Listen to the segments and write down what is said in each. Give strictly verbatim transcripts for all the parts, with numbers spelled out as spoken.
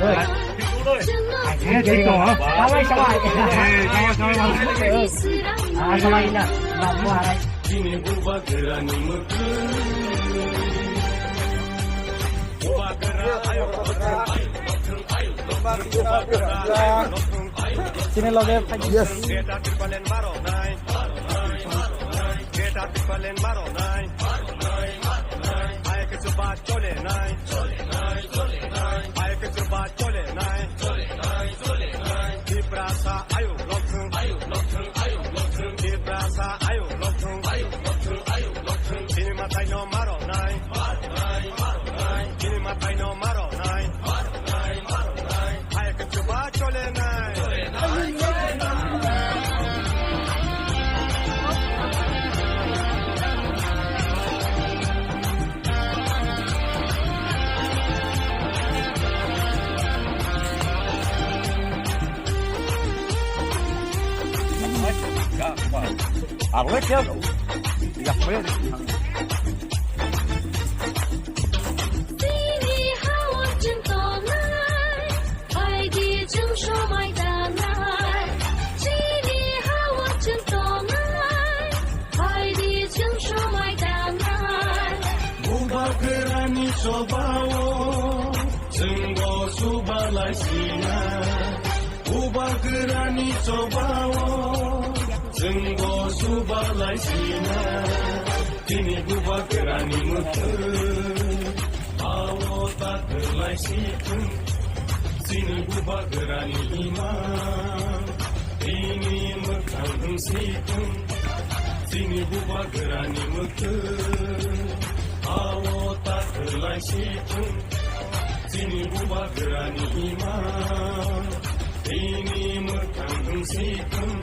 Hey. Hey, thik tongo. Sabai, sabai. Hey, sabai, sabai, sabai. Ah, sabai na. Bini bubagrani mwkhwtwng. Bubagra ayo. Chini loge phai. Yes. Greater Tipraland baro nai. Greater Tipraland baro nai. Hai ke chuba chole nai. Hai ke chuba chole nai. Tiprasa ayo lokthung. Tiprasa ayo lokthung. Chini mathai no maro nai. Chini mathai no maro nai. Hai ke chuba chole nai. Arwet ya. Ya, ya. Chini hawa chwng tongnai, phaidi chwng somai danai. Chini hawa chwng tongnai, phaidi chwng somai danai. Bubagrani chobao, chwngbo subalai sina. Bubagrani chobao, chwngbo subalai sina. Chini bubagrani mwkhwtwng, ao ta kwlai si thung. Chini bubagrani ima, chini mwkhang wng si thung. Chini bubagrani mwkhwtwng, ao ta kwlai si thung. Chini bubagrani ima, chini mwkhang wng si thung.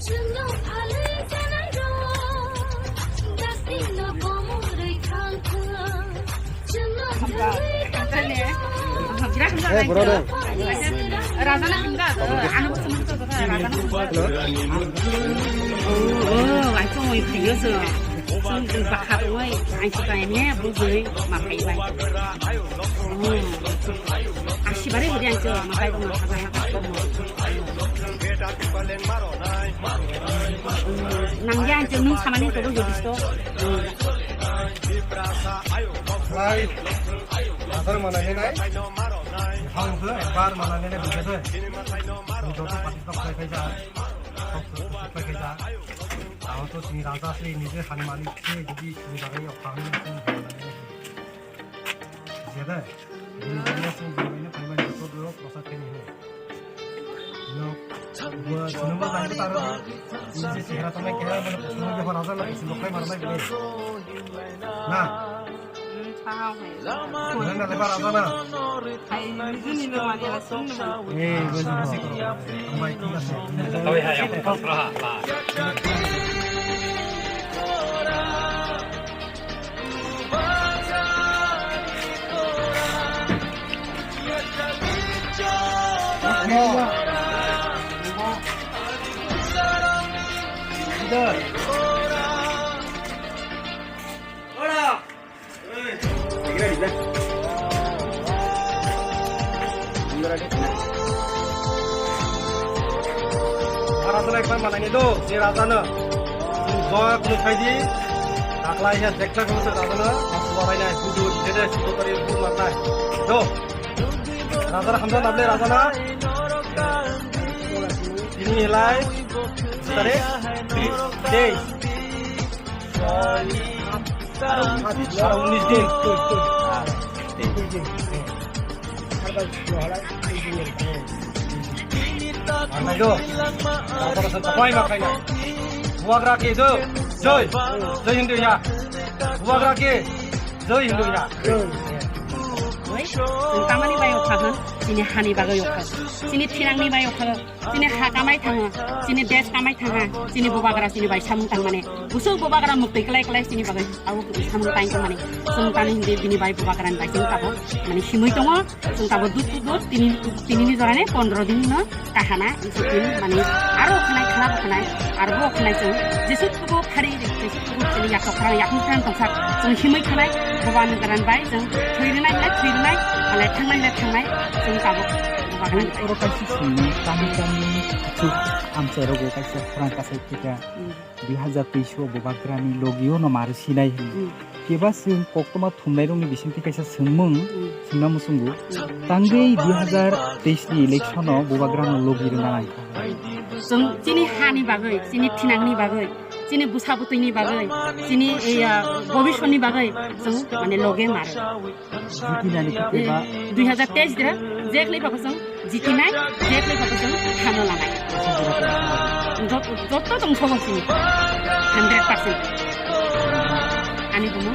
Chwngno phalwi chanai rw, dakti no komo Eh, bro, dong. Raja na hingga, ano bwswk nang to, raja na hingga. Oh, oh, ai chong oi phaiyo so. Chong bakhat oi, ai chong kai ne, bujui, ma phai bai. Oh. Asi bare hodi ai chong, ma phai ma phai. Nang ya ai chong nung samani to bujui disto. Lai. Bazar manai nai. Hang se bar manai nai bujai de. Joto party kok khai khai ja. Kok khai khai ja. Abo to chini raja se, nije hani malik se, jodi chini bagai yok kami se. Jede. Jini bagai se, jini bagai se, kami joto dulu prasad kini he. Nok, gua seneng banget taruh di sisi kira temen kira mana seneng dia raja lah, seneng kayak mana lagi. Nah, hmm, paham ya. Mana lebar raja nah? Hai, ini ni nama dia langsung nama. Eh, gua juga sih. Baik, kita sih. Tapi hai, aku pasrah lah. Raja ekbar malai ni do, je raja no. Jok no khai di. Taklai he dekla ko se raja no. Mas warai nai, budu, jede, sudo kari, budu matai. Do. Raja hamdan able raja na. Ini hilai. Tare. Tei. Aro unis din. Bubagra ke joi, joi, joi Hindu ya. Bubagra ke joi Hindu ya. Tamani bai okha han, chini hani bagai okha, chini thinangni bai okha. Chini ha kamai thangma, chini desh kamai thangma, chini bubagra chini bai samung tangmani. Busuk bubagra muktwi klai klai chini bagwi abo samung tang tangmani. Chwng tani hindi bini bai bubagrani bai chwng tabo mani himwi tongo, chwng tabo dut dut tini, tini ni jorani pondro din no kahana, isu tin mani aro khanai khana bo khanai, aro bo khanai chwng jesu tubo phari, jesu tubo chini yakok khana yakung khana tongsa, chwng himwi khanai, bubagra ni bai chwng thwi rinai le thwi rinai, ale thangnai le thangnai, chwng tabo bubagra ni bai. Oro kaisa simi tangwi tangwi kachuk amchairogo kaisa khorang kasai phika. Mm. Dui hazar teis o bubagrani logio no mari sinai hwnwi. Mm. Keba chwng koktwma thumnairokni bisingtwi kaisa swngmung Mm. swngna muchungo. Mm. Tangwi dui hazar teis ni election o bubagrano logi rwna nangkha. Chwng chini hani bagwi, chini thinangni bagwi, chini bwsa bwtwini bagwi, chini, eh, bobiswtni bagwi chwng mane loge maro. Jitinani khe ba? Dui hazar teis dira, je khlai phago chwng jitinai, je khlai phago chwng thano lanai. Jot-, jotto tong sobo sini. Hundred percent. Ani bumu.